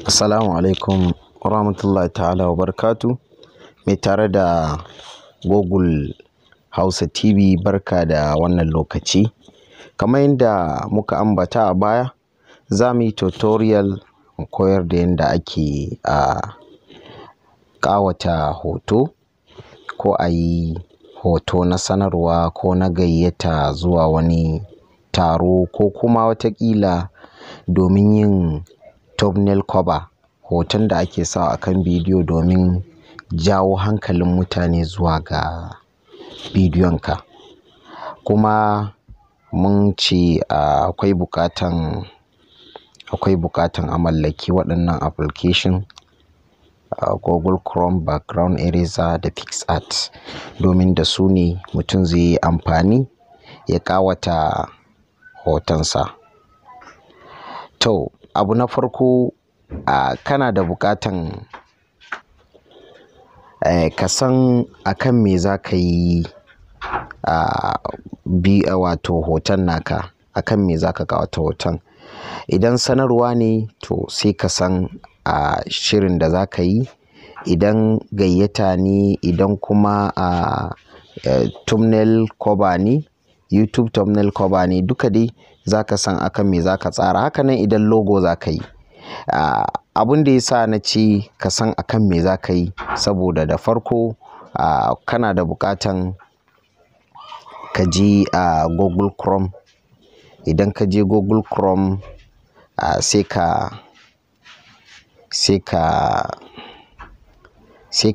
Assalamu alaikum warahmatullahi ta'ala wa barakatu. Mai tare da Google Hausa TV, barka da wannan lokaci. Kamar yadda muka ambata a baya, za mu yi tutorial mu koyar da yadda ake a ƙawata hoto ko a yi hoto na sanarwa ko na gayyata zuwa wani taro ko kuma watakila domin yin thumbnail cover, hoton da ake sawa akan bidiyo domin jawo hankalin mutane zuwa ga bidiyon ka. Kuma mun ce akwai buƙatan a mallaki waɗannan application, Google Chrome, Background Eraser da PicsArt, domin da su ne mutum zai yi amfani ya ƙawata hotonsa. To, abu na farko, kana da buƙatan ka san akan me za ka yi bi wato hoton naka, akan me za ka ƙawata hoton. Idan sanarwa ne, to sai ka san shirin da za ka yi. Idan gayyata ne, idan kuma thumbnail cover ne, YouTube thumbnail cover ne, duka dai za ka san akan me za ka tsara. Haka nan idan logo za ka yi. Abun da ya sa na ce ka san akan me za ka yi, saboda da farko kana da buƙatan ka je a Google Chrome. Idan ka je Google Chrome, sai ka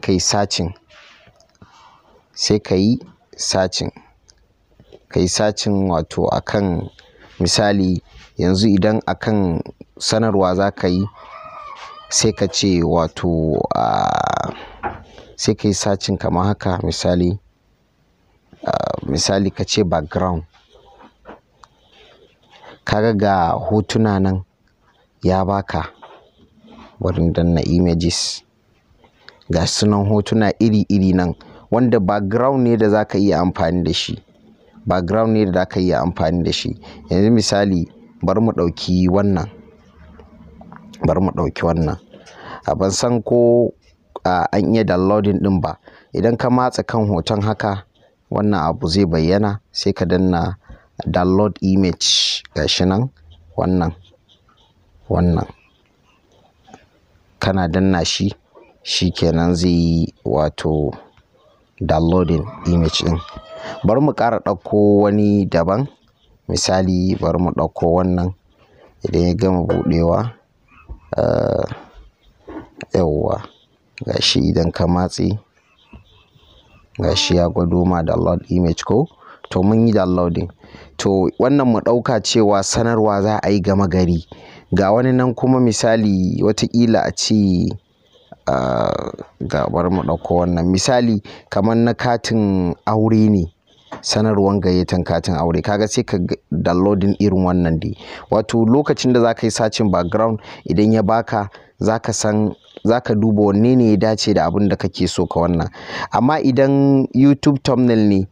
yi searching, sai ka yi searching, ka yi searching wato akan, misali yanzu idan akan sanarwa za ka yi, sai ka ce wato sai ka yi searching kamar haka, misali ka ce background. Ka ga ga hotuna nan ya baka. Bari in danna images. Ga sunan hotuna iri-iri nan wanda background ne da za ka iya amfani da shi. Background ne da za ka iya amfani da shi. Yanzu misali bari mu ɗauki wannan. Bari mu ɗauki wannan. Ban san ko an iya downloading ɗin ba. Idan ka matsa kan hoton haka, wannan abu zai bayyana, sai ka danna download image, gashi nan wannan, wannan. Kana danna shi, shi kenan zai yi wato downloading image ɗin. Bari mu ƙara ɗauko wani daban. Misali bari mu ɗauko wannan. Idan ya gama buɗewa, yauwa, gashi idan ka matse, gashi ya gwado ma download image ko? To, mun yi downloading. To, wannan mu ɗauka cewa sanarwa za a yi gama gari. Ga wani nan kuma, misali watakila a ce ga, bari mu ɗauko wannan. Misali kamar na katin aure ne, sanarwan gayyatan katin aure. Kaga sai ka downloading irin wannan dai. Wato lokacin da za ka yi searching background, idan ya baka, za ka san, za ka duba wanne ne ya dace da abun da kake so ka wannan. Amma idan YouTube thumbnail ne,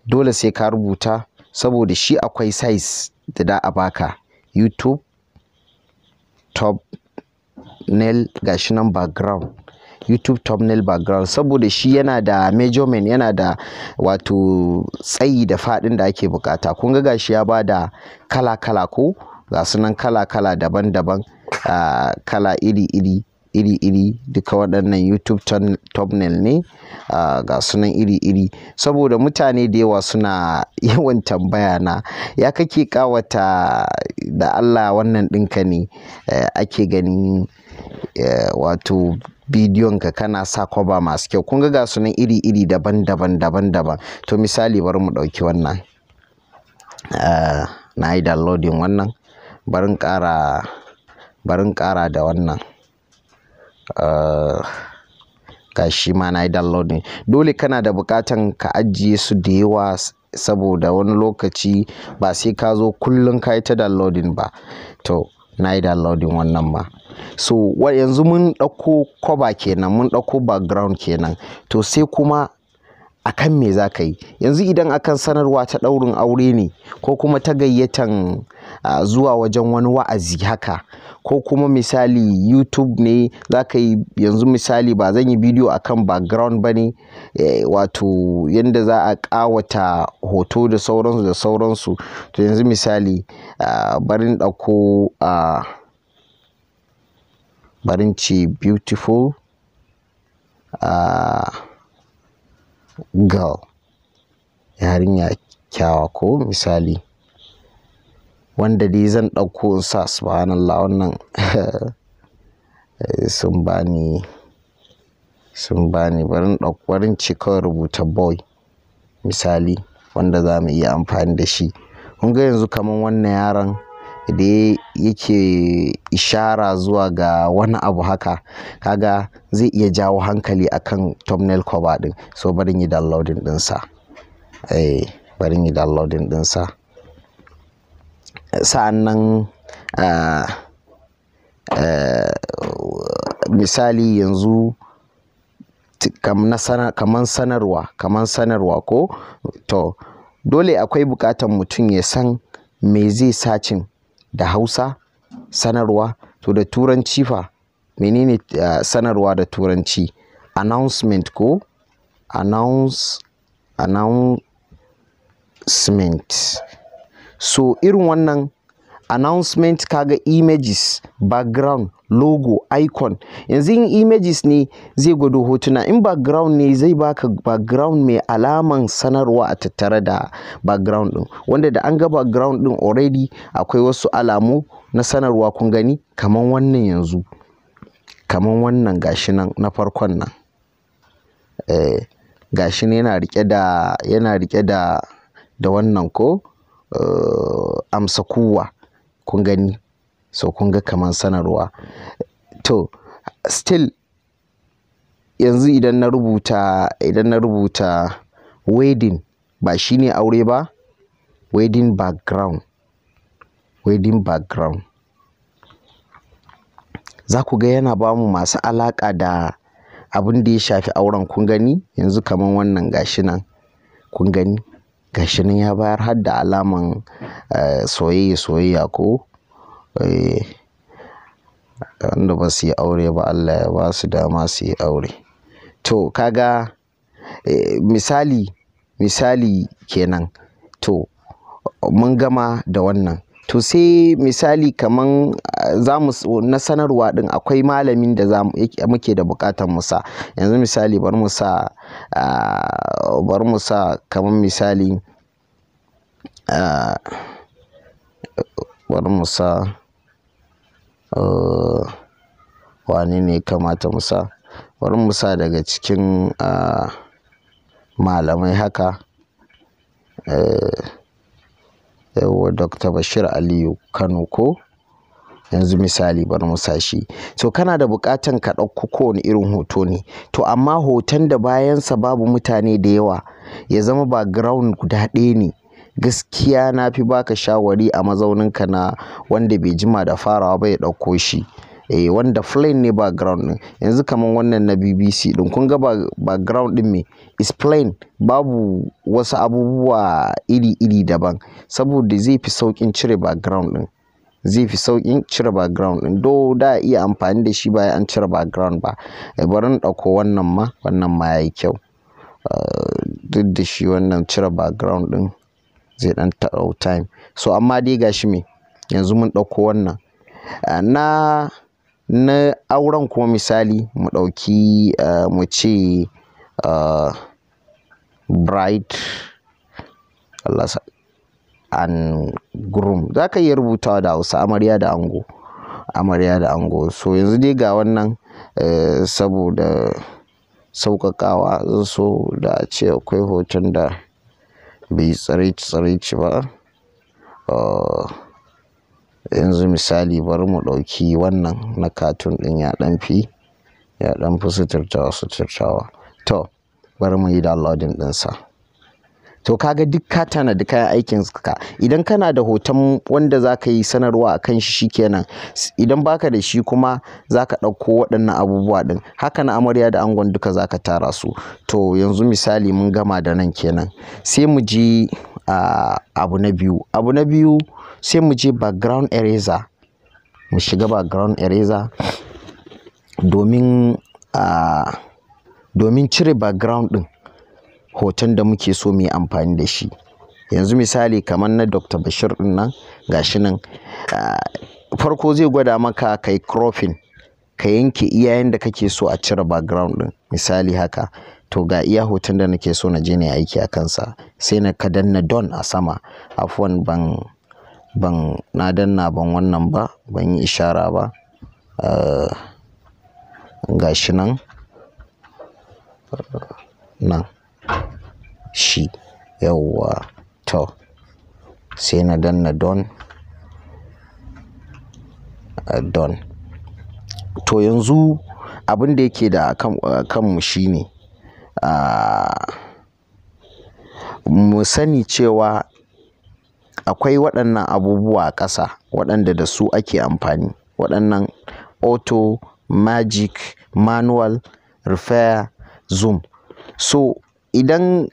dole sai ka rubuta, saboda shi akwai size da za a baka. YouTube thumbnail, gashi nan background. YouTube thumbnail background, saboda shi yana da measurement, yana da wato tsayi da faɗin da ake bukata. Kun ga gashi ya bada kala kala ko? Ga su nan kala kala, daban daban, kala iri iri, iri iri. Duka waɗannan YouTube thumbnail ne, ga su nan iri iri. Saboda mutane da yawa suna yawan tambaya na, ya kake ƙawata da Allah wannan ɗinka ne ake ganin wato bidiyon ka kana sa cover masu kyau. Kun ga su nan iri iri, daban daban, daban daban. To, misali bari mu ɗauki wannan. Na yi downloading wannan. Bari in ƙara da wannan. Gashi ma na yi downloading. Dole kana da buƙatan ka ajiye su da yawa saboda wani lokaci ba sai ka zo kullum ka yi ta downloading ba. To, na yi downloading wannan ma. So yanzu mun ɗauko cover kenan, mun ɗauko background kenan. To sai kuma akan me za ka yi? Yanzu idan akan sanarwa ta ɗaurin aure ne ko kuma ta gayyatan zuwa wajen wani wa'azi haka, ko kuma misali YouTube ne za ka yi. Yanzu misali ba zan yi bidiyo akan background ba ne, wato yanda za a ƙawata hoto da sauransu da sauransu. To yanzu misali, bari in ɗauko, bari in ce beautiful girl, yarinya kyakkyawa ko misali. Wanda dai zan ɗauko in sa. Subhanallah, wannan sun bani, sun bani. Bari in ɗauko, bari in ce kawai rubuta boy misali wanda za mu iya amfani da shi. Kun ga yanzu kaman wannan yaron da yake ishara zuwa ga wani abu haka, kaga zai iya jawo hankali akan thumbnail cover ɗin. So bari in yi downloading ɗinsa. Eh, bari in yi downloading ɗinsa. Sa'an nan, misali yanzu kaman sanarwa ko, to dole akwai buƙatan mutum ya san me zai searching da Hausa sanarwa. To da Turanci fa, menene sanarwa da Turanci? Announcement ko? Announcement. So irin wannan announcement, kaga images, background, logo, icon. Yanzu in images ne zai gwado hotuna, in background ne zai baka background mai alaman sanarwa a tattare da background ɗin. Wanda da an ga background ɗin, already akwai wasu alamu na sanarwa, kun gani kaman wannan yanzu. Kaman wannan gashi nan na farkon nan. Eh, gashi nan yana riƙe da wannan ko amsa kuwa, kun gani. So kun ga kaman sanarwa. To still yanzu idan na rubuta wedding, ba shine aure ba? Wedding background. Wedding background. Za ku ga yana bamu masu alaƙa da abun da ya shafi auren, kun gani? Yanzu kaman wannan gashi nan, kun gani? Gashi nan ya bayar har da alaman soyayya soyayya ko? Eh, wanda ba su yi aure ba, Allah ya ba su dama su yi aure. To kaga misali kenan. To mun gama da wannan. To sai misali kaman zamu na sanarwa ɗin, akwai malamin da zamu muke da buƙatar mu sa. Yanzu misali bari mu sa kaman misali, bari mu sa, wane ne ya kamata mu sa? Bari mu sa daga cikin malamai haka. Yauwa, Dr. Bashir Aliyu Kano ko? Yanzu misali bari mu sa shi. To kana da buƙatan ka ɗauko kowane irin hoto ne. To amma hoton da bayansa babu mutane da yawa, ya zama background guda ɗaya ne. Gaskiya na fi baka shawari a mazauninka na wanda bai jima da farawa ba ya ɗauko shi. Eh, wanda plain ne background ɗin. Yanzu kaman wannan na BBC ɗin, kun ga background ɗin me is plain, babu wasu abubuwa iri-iri daban. Saboda zai fi sauƙin cire background ɗin. Zai fi sauƙin cire background ɗin. Though da a iya amfani da shi bayan an cire background ba. Bari in ɗauko wannan ma, wannan ma yayi kyau. Duk da shi wannan cire background ɗin zai ɗan ɗau time. So amma dai gashi me yanzu mun ɗauko wannan. Na auren kuma, misali mu ɗauki, mu ce bride Allah sa and groom. Za ka iya rubutawa da Hausa, amarya da ango. Amarya da ango. So yanzu dai ga wannan, saboda sauƙaƙawa zan so da ace akwai hoton da bai tsiraici tsiraici ba. Yanzu misali bari mu ɗauki wannan na cartoon ɗin, ya ɗan fi Ya ɗan fi suturtawa suturtawa. To bari mu yi downloading ɗinsa. To kaga duk ka tanadi kayan aikin ka. Idan kana da hoton wanda za ka yi sanarwa a kan shi shikenan. Idan baka da shi kuma za ka ɗauko waɗannan abubuwa ɗin. Haka na amarya da angon duka za ka tara su. To yanzu misali mun gama da nan kenan. Sai mu je abu na biyu. Abu na biyu sai mu je background eraser. Mu shiga background eraser domin domin cire background ɗin hoton da muke so mu yi amfani da shi. Yanzu misali kamar na Dr. Bashir ɗin nan gashi nan. Farko zai gwada maka kai cropping, ka yanke iya yanda kake so a cire background ɗin. Misali haka. To ga iya hoton da nake so na je na yi aiki a kansa. Sai na ka danna done a sama. Afuwan ban, ban na danna ban wannan ba, ban yi ishara ba. Gashi nan. Nan. Shi. Yauwa. To sai na danna done. Done. To yanzu abin da yake da kan, kanmu shine, mu sani cewa akwai waɗannan abubuwa a ƙasa waɗanda da su ake amfani. Waɗannan auto, magic, manual, repair, zoom. So idan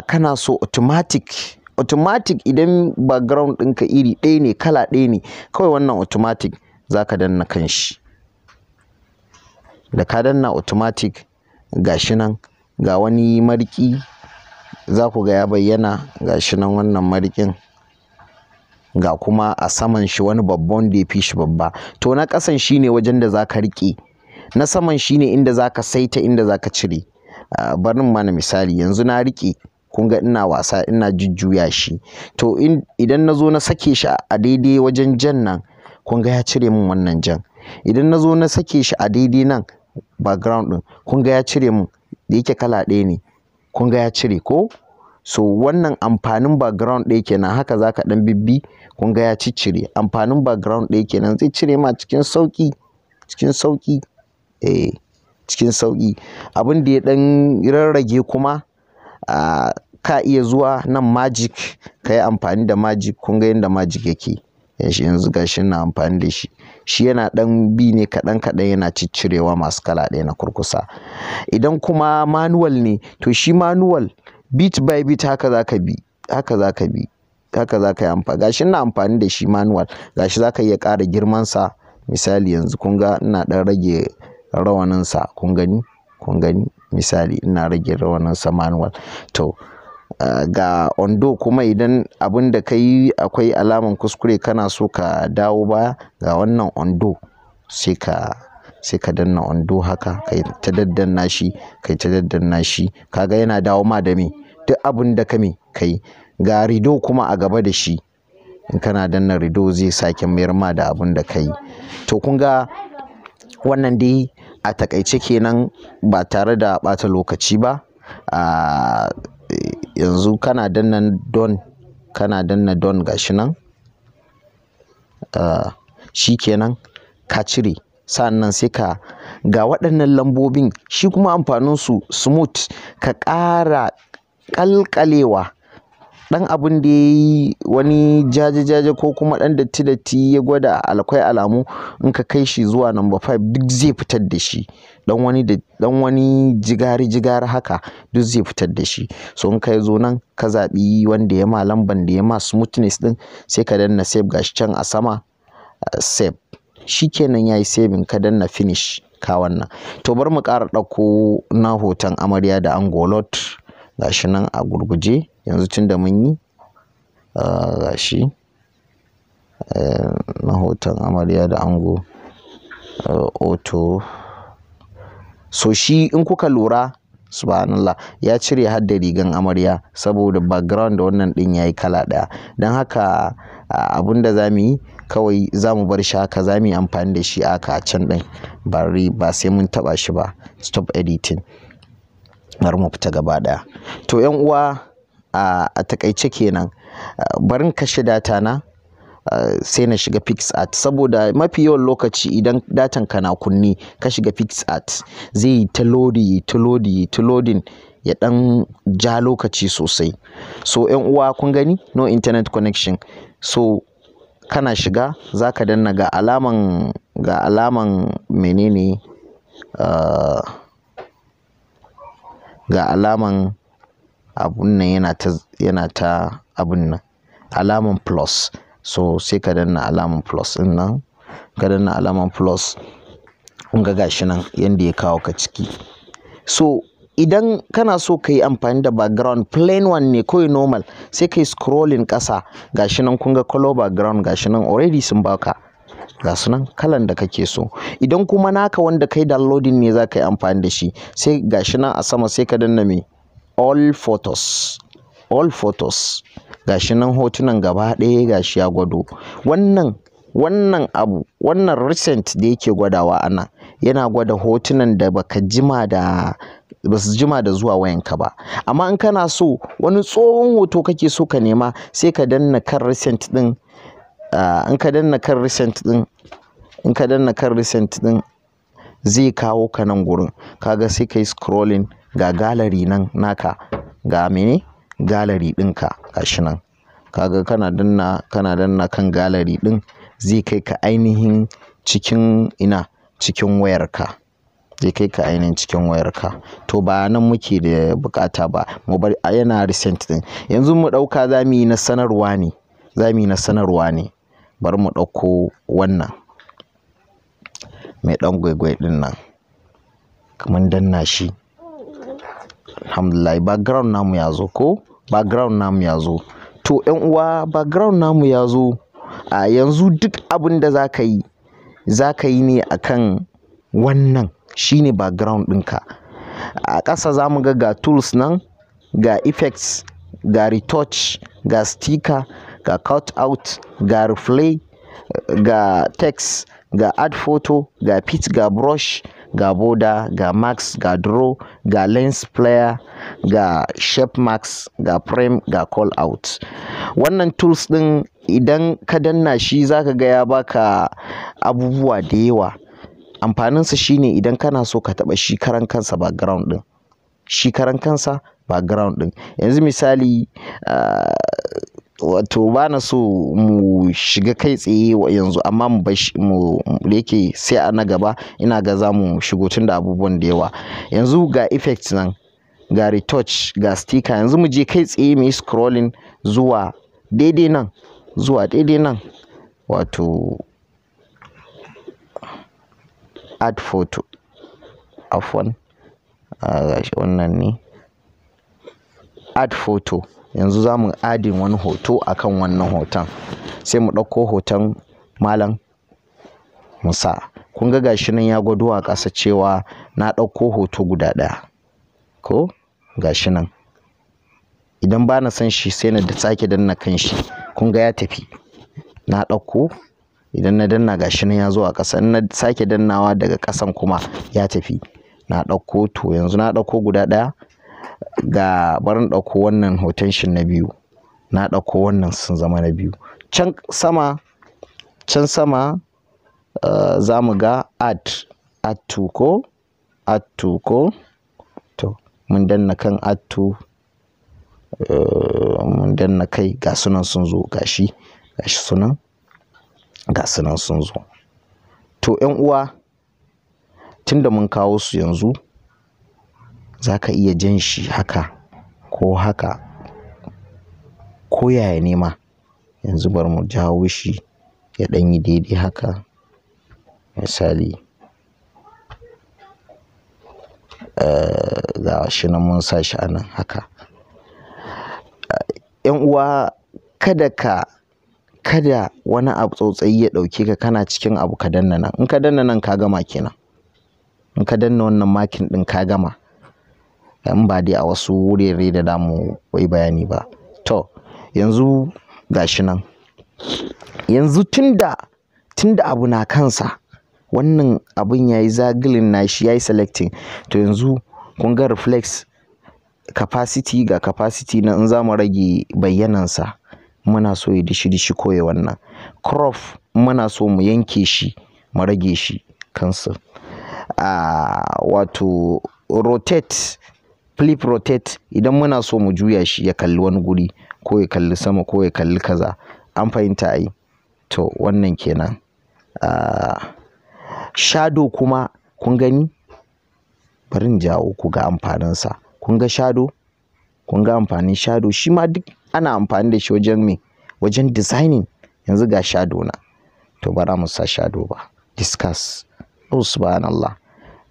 kana so automatic, automatic idan background ɗinka iri ɗaya ne, kala ɗaya ne, kawai wannan automatic za ka danna kan shi. Da ka danna automatic gashi nan ga wani mariƙi za ku ga ya bayyana. Gashi nan wannan mariƙin, ga kuma a saman shi wani babban da ya fi shi babba. To na ƙasan shine wajen da za ka riƙe. Na saman shine inda za ka saita inda za ka cire. Bari in mana misali, yanzu na riƙe, kun ga ina wasa ina jujjuya shi. To idan na zo na sake shi a daidai wajen jan nan, kun ga ya cire min wannan jan. Idan na zo na sake shi a daidai nan background ɗin, kun ga ya cire min, da yake kala ɗaya ne, kun ga ya cire ko? So wannan amfanin background ɗaya kenan. Haka za ka ɗan bibbi, kun ga ya ciccire. Amfanin background ɗaya kenan, zai cire ma cikin sauƙi, cikin sauƙi, eh cikin sauƙi. Abin da ya ɗan rarrage kuma, ka iya zuwa nan magic, ka yi amfani da magic. Kun ga yanda magic yake. Yanzu gashi ina amfani da shi. Shi yana ɗan bi ne kaɗan kaɗan yana ciccirewa masu kala ɗaya na kurkusa. Idan kuma manual ne, to shi manual bit by bit haka za ka bi, haka za ka bi, haka za ka yi amfani. Gashi ina amfani da shi manual. Gashi za ka iya ƙara girmansa. Misali yanzu kun ga ina ɗan rage rawaninsa, kun gani? Kun gani? Misali ina rage rawaninsa manual. To ga undo kuma, idan abun da ka yi akwai alamar kuskure kana so ka dawo baya, ga wannan undo, sai ka, sai ka danna undo haka, kai ta daddanna shi, kai ta daddanna shi. Kaga yana dawo ma da me? Duk abun da ka me ka yi. Ga redo kuma a gaba da shi. In kana danna redo zai sake mayar ma da abun da ka yi. To kun ga wannan dai a taƙaice kenan ba tare da ɓata lokaci ba. Yanzu kana danna done, kana danna done gashi nan. Shi kenan ka cire. Sa'annan sai ka ga waɗannan lambobin, shi kuma amfaninsu smooth, ka ƙara ƙalƙalewa. Ɗan abun da yayi wani jaje jaje ko kuma ɗan datti datti ya gwada akwai alamu, in ka kai shi zuwa number 5 duk zai fitar da shi. Ɗan wani da ɗan wani jigari jigari haka duk zai fitar da shi. So in ka zo nan ka zaɓi wanda ya ma lamban da ya ma smoothness ɗin, sai ka danna save gashi can a sama, save. Shi kenan yayi saving, ka danna finish ka wannan. To bari mu ƙara ɗauko na hoton amarya da ango lot gashi nan a gurguje. Yanzu tunda mun yi, gashi, na hoton amarya da ango, auto. So shi in kuka lura, subhanallah, ya cire har da rigan amarya saboda background da wannan ɗin yayi kala ɗaya. Don haka abun da za mu yi kawai za mu bar shi haka, za mu yi amfani da shi haka a can ɗin. Bari ba sai mun taɓa shi ba. Stop editing. Bari mu fita gaba ɗaya. To 'yan uwa, a taƙaice kenan. Bari in kashe data na. Sai na shiga PicsArt, saboda mafi yawan lokaci idan datan ka na kunne ka shiga PicsArt zai yi ta lodi, ta lodi, ta loading, ya ɗan ja lokaci sosai. So 'yan uwa, kun gani, no internet connection. So kana shiga za ka danna ga alaman menene, ga alaman abun nan yana ta abun nan, alaman plus. So sai ka danna alaman plus ɗin nan. Ka danna alaman plus, kun ga gashi nan yanda ya kawo ka ciki. So idan kana so ka yi amfani da background plain one ne kawai, normal, sai ka yi scrolling ƙasa. Gashi nan, kun ga color background, gashi nan already sun baka, ga su nan kalan da kake so. Idan kuma naka wanda kai downloading ne za ka yi amfani da shi, sai gashi nan a sama, sai ka danna me? All photos. All photos, gashi nan hotunan gaba ɗaya, gashi ya gwado. Wannan abu, wannan recent da yake gwadawa a nan, yana gwada hotunan da baka jima da basu jima da zuwa wayanka ba. Amma in kana so wani tsohon hoto kake so ka nema, sai ka danna kan recent ɗin. In ka danna kan recent ɗin, in ka danna kan recent ɗin, zai kawo ka nan gurin. Kaga sai ka yi scrolling, ga gallery nan naka, ga mene, gallery ɗinka gashi nan. Kaga kana danna kan gallery ɗin, zai kai ka ainihin cikin ina? Cikin wayarka. Zai kai ka ainihin cikin wayarka. To ba nan muke da bukata ba, mu bar yana recent ɗin. Yanzu mu ɗauka za mu yi na sanarwa ne, za mu yi na sanarwa ne. Bari mu ɗauko wannan mai ɗan gwaigwai ɗin nan. Mun danna shi, alhamdulillah, background namu ya zo ko? Background namu ya zo. To 'yan uwa, background namu ya zo. A yanzu duk abin da za ka yi, za ka yi ne akan wannan, shine background ɗinka. A ƙasa za mu ga tools nan, ga effects, ga retouch, ga sticker, ga cut out, ga replay, ga text, ga add photo, ga fit, ga brush, ga border, ga mask, ga draw, ga lens flare, ga shape mask, ga frame, ga call out. Wannan tools ɗin, idan ka danna shi, zaka ga ya baka abubuwa da yawa. Amfaninsa shine idan kana so ka taɓa shi karan kansa background ɗin, shi karan kansa background ɗin. Yanzu misali, wato bana so mu shiga kai tsaye yanzu, amma mu bar mu da yake sai a na gaba ina ga za mu shigo, tunda abubuwan da yawa. Yanzu ga effects nan, ga retouch, ga sticker. Yanzu mu je kai tsaye mu yi scrolling zuwa daidai nan, zuwa daidai nan, wato add photo, afwan, gashi wannan ne add photo. Yanzu za mu adding wani hoto akan wannan hoton, sai mu ɗauko hoton malam Musa. Kun ga gashi nan ya gwado a ƙasa cewa na ɗauko hoto guda ɗaya ko? Gashi nan. Idan ba na son shi, sai na sake danna kan shi, kun ga ya tafi. Na ɗauko, idan na danna, gashi nan ya zo a ƙasa. In na sake dannawa daga ƙasan kuma, ya tafi. Na ɗauko, to yanzu na ɗauko guda ɗaya. Ga, bari in ɗauko wannan hoton shi na biyu. Na ɗauko wannan, sun zama na biyu. Can sama, can sama, za mu ga add to ko? Add to ko? To mun danna kan add to, mun danna kai, ga sunan sun zo. Gashi, gashi sunan, ga sunan sun zo. To 'yan uwa, tunda mun kawo su yanzu, za ka iya jan shi haka ko haka ko yaya ne ma. Yanzu bari mu jawo shi ya ɗan yi daidai haka misali. Ga shi nan mun sa shi a nan haka. 'Yan uwa, kada wani abu tsautsayi ya ɗauke ka, kana cikin abu ka danna nan. In ka danna nan, ka gama kenan. In ka danna wannan marking ɗin, ka gama. In ba dai a wasu wurare da zamu yi bayani ba. To yanzu ga shi nan. Yanzu tunda abu na kansa, wannan abun yayi zagilin nashi, yayi selecting. To yanzu kun ga reflex capacity, ga capacity nan, in zamu rage bayyanansa. Muna so ya dishi dishi ko ya wannan. Crop muna so mu yanke shi, mu rage shi, cancel. Wato rotate, flip rotate idan muna so mu juya shi ya kalli wani guri ko ya kalli sama ko ya kalli kaza. An fahimta ai? To wannan kenan. Shadow kuma kun gani? Bari in jawo ku ga amfaninsa. Kun ga shadow? Kun ga amfanin shadow? Shi ma duk ana amfani da shi wajen me? Wajen designing. Yanzu ga shadow na. To bara mu sa shadow ba. Discuss. Oh subhanallah.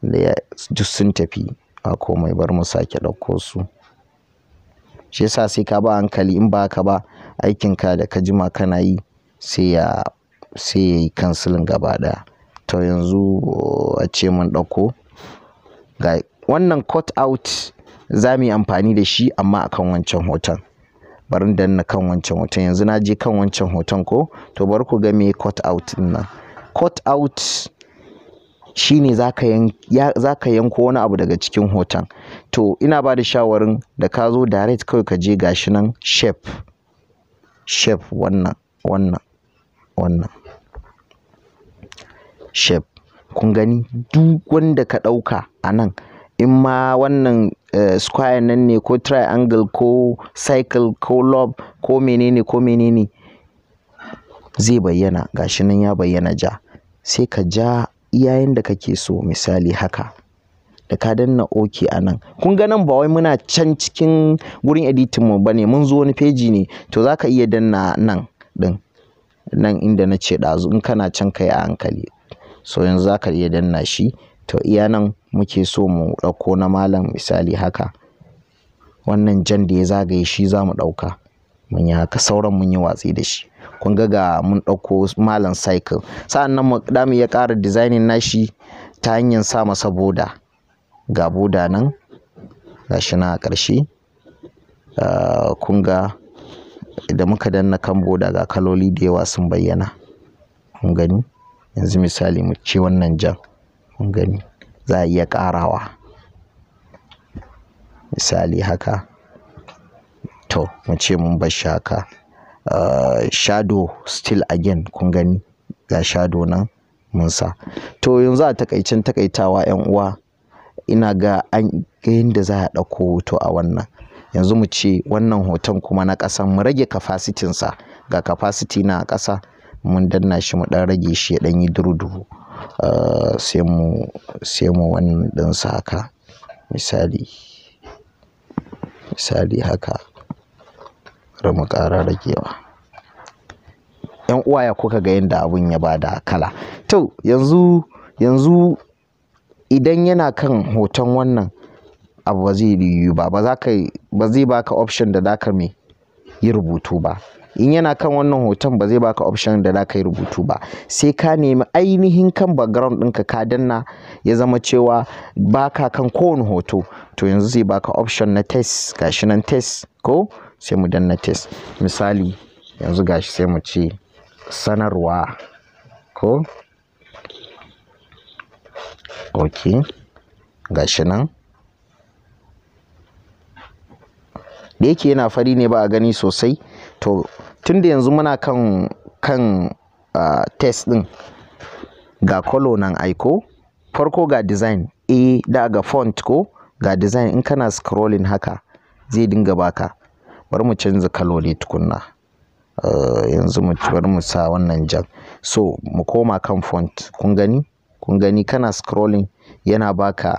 Duk sun tafi. Ba komai, bari mu sake ɗauko su. Shi yasa sai ka ba hankali, in ba haka ba aikinka da ka jima kana yi sai ya yayi cancelling gaba ɗaya. To yanzu ace mun ɗauko ga wannan cut out, za mu yi amfani da shi amma akan wancan hoton. Bari in danna kan wancan hoton. Yanzu na je kan wancan hoton ko? To bari ku ga me cut out ɗin nan. Cut out shine zaka yanko wani abu daga cikin hoton. To ina bada shawarin da ka zo direct kawai ka je gashi nan shape. Shape wannan, wannan, wannan. Shape. Kun gani? Duk wanda ka ɗauka a nan, in ma wannan square nan ne ko triangle ko circle ko love ko menene ko menene zai bayyana. Gashi nan ya bayyana ja. Sai ka ja iya yanda kake so, misali haka. Da ka danna OK a nan. Kun ga nan ba wai muna can cikin gurin editing mu bane, mun zo wani feji ne. To zaka iya danna nan ɗin. Nan inda na ce ɗazu in kana can ka yi a hankali. So yanzu zaka iya danna shi. To iya nan muke so mu ɗauko na malam, misali haka. Wannan jan da ya zagaye shi za mu ɗauka. Mun yi haka, sauran mun yi watsi da shi. Kun ga mun ɗauko malam cycle. Sa'an nan mu za mu iya ƙara designing nashi ta hanyar sa masa border. Ga border nan, gashi nan a ƙarshe. Kun ga da muka danna kan border ga kaloli da yawa sun bayyana. Kun gani? Yanzu misali mu ce wannan jan. Kun gani? Za a iya ƙarawa. Misali haka. To mu ce mun bar shi haka. Shadow still again, kun gani? Ga shadow nan mun sa. To yanzu a taƙaicen taƙaitawa, 'yan uwa, ina ga an ga yanda za a ɗauko hoto a wannan. Yanzu mu ce wannan hoton kuma na ƙasan mu rage capacity sa. Ga capacity na a ƙasa, mun danna shi mu ɗan rage shi ya ɗan yi duhu-duhu. Sai mu wannan ɗinsa haka. Misali, misali haka. Bari mu ƙara ragewa. 'Yan uwa, ya kuka ga yanda abun ya bada kala? To yanzu idan yana kan hoton wannan abu ba zai yiwu ba. Ba zai baka option da zaka me yi rubutu ba. In yana kan wannan hoton ba zai baka option da zaka yi rubutu ba. Sai ka nemi ainihin kan background ɗinka ka danna ya zama cewa baka kan kowane hoto. To yanzu zai baka option na text, gashi nan text ko? Sai mu danna text. Misali yanzu gashi sai mu ce sanarwa ko? Ok, gashi nan. Da yake yana fari ne ba a gani sosai. To tunda yanzu muna kan text ɗin, ga color nan ai ko? Farko ga design, eh da ga font ko? Ga design, in kana scrolling haka zai dinga baka. Bari mu canza kaloli tukunna. Yanzu bari mu sa wannan jan. So mu koma kan font. Kun gani? Kun gani kana scrolling yana baka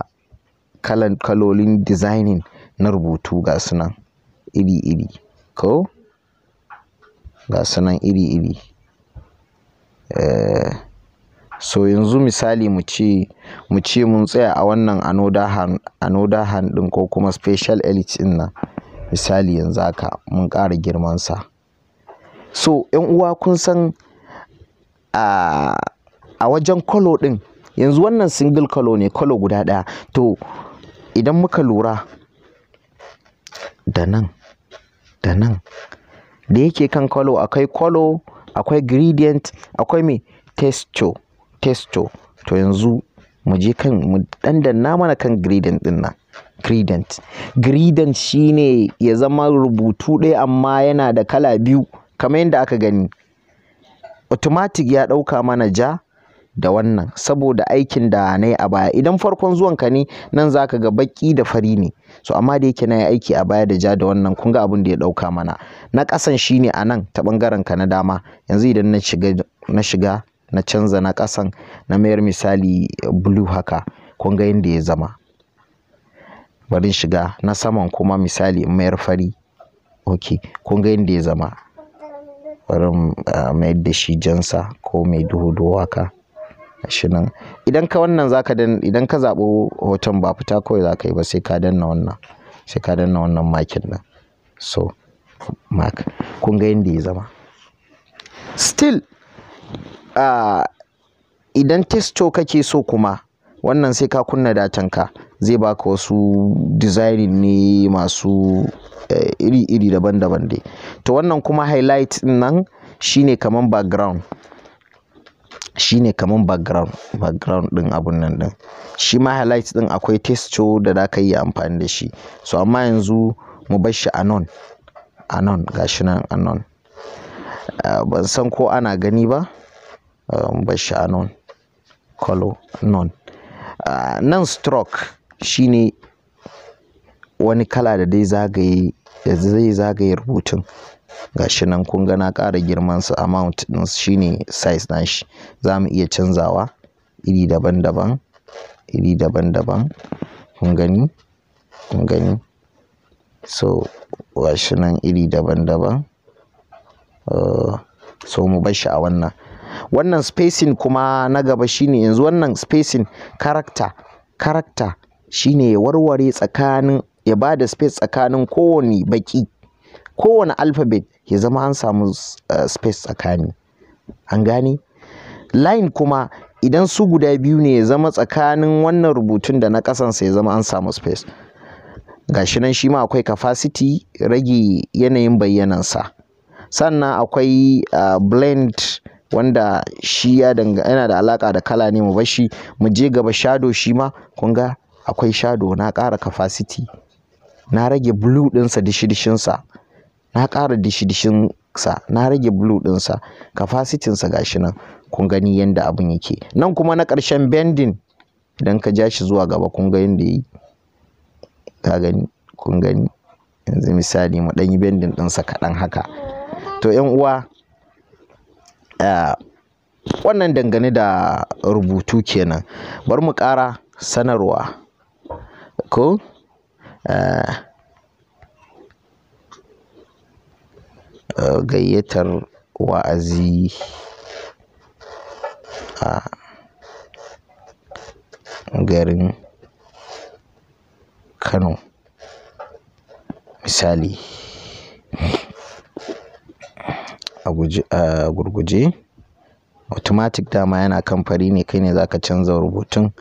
kalan kalolin designing na rubutu, ga su nan iri iri ko? Ga su nan iri iri. So yanzu misali mu ce mun tsaya a wannan another hand ɗin ko kuma special elite ɗin nan. Misali yanzu haka mun ƙara girmansa. So 'yan uwa, kun san a wajen color ɗin yanzu wannan single color ne, color guda ɗaya. To idan muka lura da nan da nan da yake kan color, akwai color, akwai gradient, akwai me texture, texture. To yanzu mu je kan mu ɗan danna mana kan gradient ɗin nan. Gradient. Gradient shine ya zama rubutu ɗaya amma yana da kala biyu. Kamar yadda aka gani, automatic ya ɗauka mana ja da wannan saboda aikin da na yi a baya. Idan farkon zuwanka ne, nan za ka ga baƙi da fari ne. So amma da yake na yi aiki a baya da ja da wannan, kun ga abin da ya ɗauka mana. Na ƙasan shine a nan ta ɓangaren ka na dama. Yanzu idan na shiga na canza na ƙasan, na mayar misali blue haka, kun ga yadda ya zama. Bari in shiga na saman kuma, misali in mayar fari. Ok, kun ga yadda ya zama. Bari in mayar da shi jansa ko mai duhu duhu haka. Gashi nan. Idan ka wannan zaka dan idan ka zaɓi hoton, ba fita kawai za ka yi ba, sai ka danna wannan. Sai ka danna wannan marking ɗin. So mark. Kun ga yadda ya zama. Still idan texture kake so kuma, wannan sai ka kunna datan ka, zai baka wasu designing ne masu iri-iri, daban-daban dai. To wannan kuma highlight ɗin nan shine kaman background. Shine kaman background ɗin abun nan ɗin. Shi ma highlight ɗin akwai texture da za ka iya amfani da shi. So amma yanzu mu bar shi a none. A none, gashi nan a none. Ban san ko ana gani ba. Mu bar shi a none. Color none. Nan stroke shine wani kala da zai zagaye rubutun. Gashi nan, kun ga na ƙara girmansa, amount ɗin shine size nashi. Za mu iya canzawa iri daban-daban, iri daban-daban. Kun gani? Kun gani? So gashi nan iri daban-daban. So mu bar shi a wannan. Wannan spacing kuma na gaba shine yanzu wannan spacing character. Character shine ya warware tsakanin, ya bada space tsakanin kowane baƙi. Kowane alphabet ya zama an samu space tsakani. An gane? Line kuma, idan su guda biyu ne, ya zama tsakanin wannan rubutun da na ƙasansa ya zama an samu space. Gashi nan, shi ma akwai opacity, rage yanayin bayyanansa. Sannan akwai blend, wanda shi ya yana da alaƙa da kala ne, mu bar shi. Mu je gaba, shadow, shi ma kun ga akwai shadow. Na ƙara opacity. Na rage blue ɗinsa, dishi-dishinsa. Na ƙara dishi-dishinsa. Na rage blue ɗinsa. Opacity sa gashi nan. Kun gani yanda abun yake. Nan kuma na ƙarshen bending, idan ka ja shi zuwa gaba, kun ga yanda yayi. Ka gani? Kun gani? Yanzu misali mu ɗan yi bending ɗinsa kaɗan haka. To 'yan uwa, wannan dangane da rubutu kenan. Bari mu ƙara sanarwa. Ko? Gayyatar wa'azi a garin Kano. Misali a guje, a gurguje, automatic dama yana kan fari ne, kai ne za ka canza rubutun,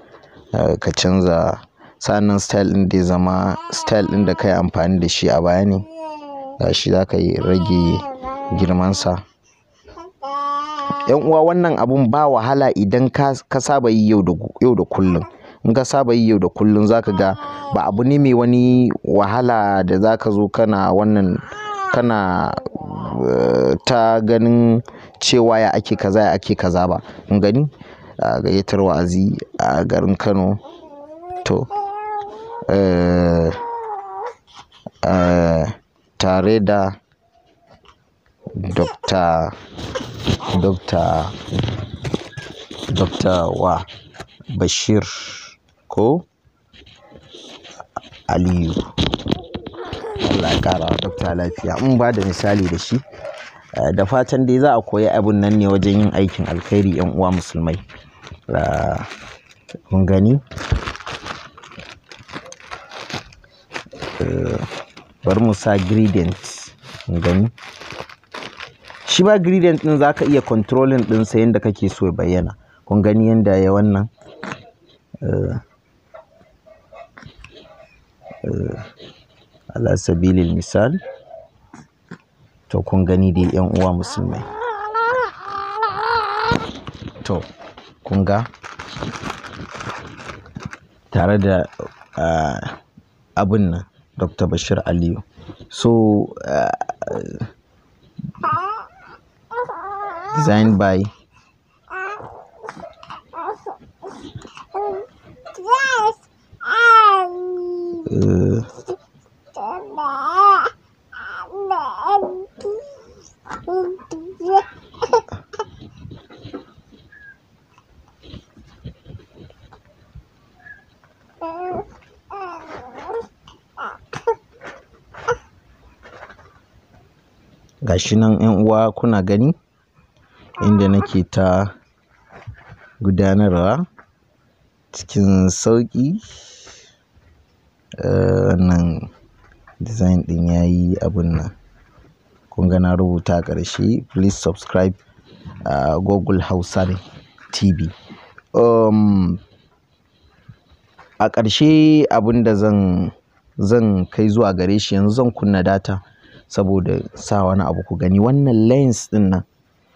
ka canza. Sa'annan style ɗin dai zama style ɗin da ka yi amfani da shi a baya ne. Gashi, za ka yi rage girmansa. 'Yan uwa, wannan abun ba wahala idan ka saba yi yau da kullum. In ka saba yi yau da kullum, za ka ga ba abu ne mai wani wahala da za ka zo kana wannan, kana ta ganin cewa ya ake kaza, ya ake kaza ba. Kun gani? Gayyatar wa'azi a garin Kano. To, tare da Doctor wa Bashir ko Aliyu. Allah ya ƙara wa Doctor lafiya. Mun ba da misali da shi. Da fatan dai za a koyi abun nan ne wajen yin aikin alkhairi, 'yan uwa musulmai. Kun gani? Bari mu sa gradient. Kun gani? Shi ma gradient ɗin za ka iya controlling ɗinsa yanda kake so ya bayyana. Kun gani yanda ya wannan? Ala sabilil misal. To kun gani dai, 'yan uwa musulmai. To kun ga? Tare da abun nan Dr. Bashir Aliyu. So Design by gashi nan 'yan uwa, kuna gani inda nake ta gudanarwa cikin sauƙi. Wannan design ɗin yayi abun nan. Kun ga na rubuta a ƙarshe, "Please subscribe Google Hausa TV." A ƙarshe, abun da zan kai zuwa gare shi yanzu, zan kunna data saboda sa wani abu ku gani. Wannan lens ɗin nan,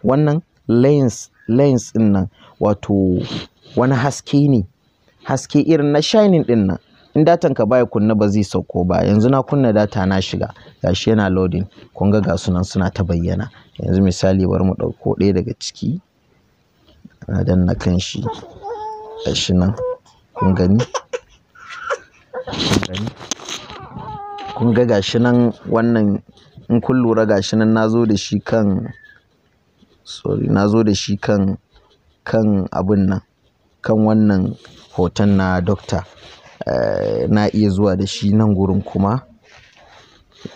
wannan lens ɗin nan, wato wani haske ne, haske irin na shining ɗin nan. In datan ka baya kunne ba zai sauko ba. Yanzu na kunna data, na shiga, gashi yana loading. Kun ga ga sunan suna ta bayyana. Yanzu misali, bari mu ɗauko ɗaya daga ciki. Na danna kan shi, gashi nan, kun gani, kun gani, kun ga gashi nan. Wannan in kun lura, gashi nan na zo da shi kan, sorry, na zo da shi kan abun nan, kan wannan hoton na doctor. Na iya zuwa da shi nan gurin, kuma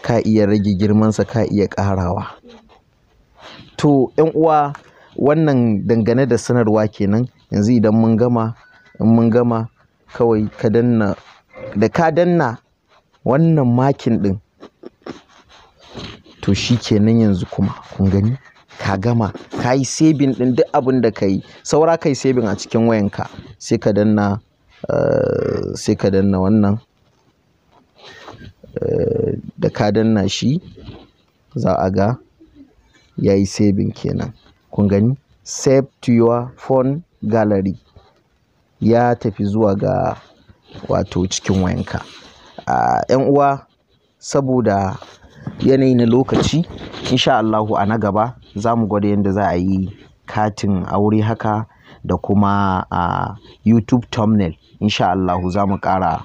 ka iya rage girmansa, ka iya ƙarawa. To 'yan uwa, wannan dangane da sanarwa kenan. Yanzu idan mun gama, in mun gama, kawai ka danna, da ka danna wannan makin ɗin, to shi kenan. Yanzu kuma kun gani, ka gama, ka yi saving ɗin duk abin da ka yi. Saura ka yi saving a cikin wayanka, sai ka danna wannan. Da ka danna shi, za a ga ya yi saving kenan. Kun gani, "Save to your phone gallery", ya tafi zuwa ga wato cikin wayanka. 'Yan uwa, saboda yanayi na lokaci, insha Allahu a na gaba za mu gwada yadda za a yi katin aure haka da kuma a YouTube thumbnail. Insha Allahu za mu ƙara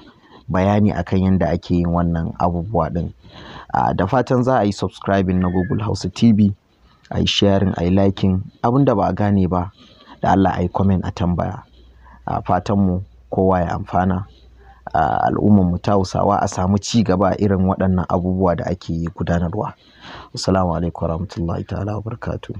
bayani akan yadda ake yin wannan abubuwa ɗin. Da fatan za a yi subscribing na Google Hausa TV, a yi sharing, a yi liking. Abin da ba a gane ba, da Allah a yi comment, a tambaya. Fatanmu kowa ya amfana, al'ummar mu ta Hausawa a samu ci gaba a irin waɗannan abubuwa da ake gudanarwa. Assalamu alaikum warahmatullahi ta'ala wabarakatuh.